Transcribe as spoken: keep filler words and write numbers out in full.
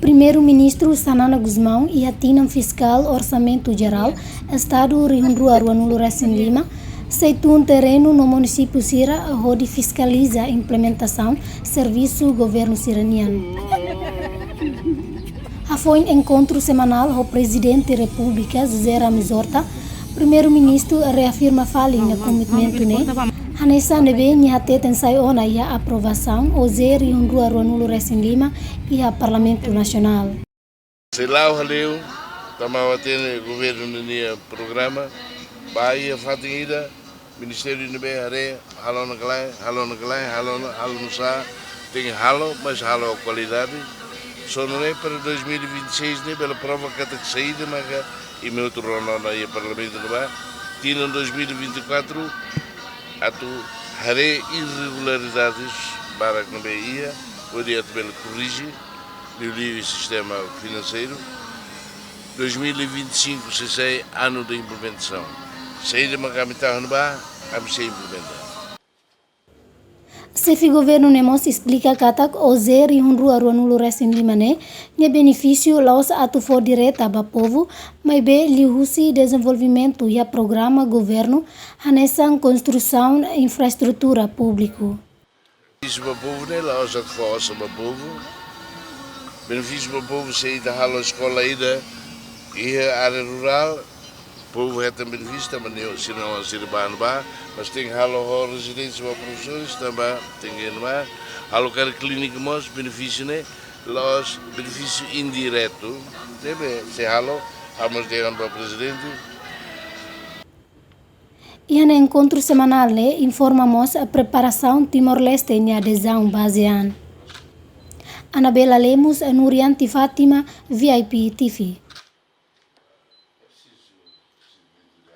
Primeiru-Ministru Xanana Gusmão iha tinan fiskál Orsamentu Jerál Estadu rihun rua ruanulu resin lima sei tun terrenu no munisípiu sira hodi fiskaliza implementasaun servisu governu sira-nian. Hafoin enkontru semanál ho Prezidente Repúblika José Ramos Horta, Primeiru-Ministru reafirma fali nia komitmentu ne'e, hanesan ne'ebé nia hateten sai ona iha aprovasaun OJE rihun rua ruanulu resin lima iha Parlamentu Nasionál. Sei la'o hale'u, tanba hatene governu ninia programa, ba iha fatin ida, ministériu ne'ebé haree, halo ona ka lae, halo ona ka lae, halo ona, halo nusá, tenke halo, mas halo ho kualidade. Só nune'e para dois mil e vinte e seis ne'e bele prova katak saida maka imi hotu rona ona iha Parlamentu ne'ebá. Tinan dois mil e vinte e quatro atu haree irregularidades barak ne'ebé iha, hodi atu bele korrije, liuliu iha sistema finanseiru. Dois mil e vinte e cinco sei sai anu de implementasaun. Saida maka ami tau iha ne'ebá, ami sei implementa. Xefe governu ne'e mós esplika katak OJE rihun rua ruanulu resin lima ne'e, nia benefísiu la'ós atu fó direta ba povu, maibé liuhusi dezenvolvimentu iha programa governu, hanesan konstrusaun infraestrutura públiku. Benefísiu ba povu ne'e la'ós atu fó osan ba povu. Benefísiu ba povu se ita halo eskola ida iha área rurál, povu hetan benefísiu tanba nia sira-nia oan sira bá ne'ebá, mas tenke halo ho rezidénsia ba profesores tanba tenke iha ne'ebá, halo karik klínika mós, benefísiu ne'e la'ós benefísiu indiretu, ne'ebé sei halo, ha'u mós dehan ba Prezidente. Iha enkontru semanál ne'e informa mós preparasaun Timor-Leste nia adezaun ba ASEAN. Anabela Lemos, Nurianti Fátima, V I P T V.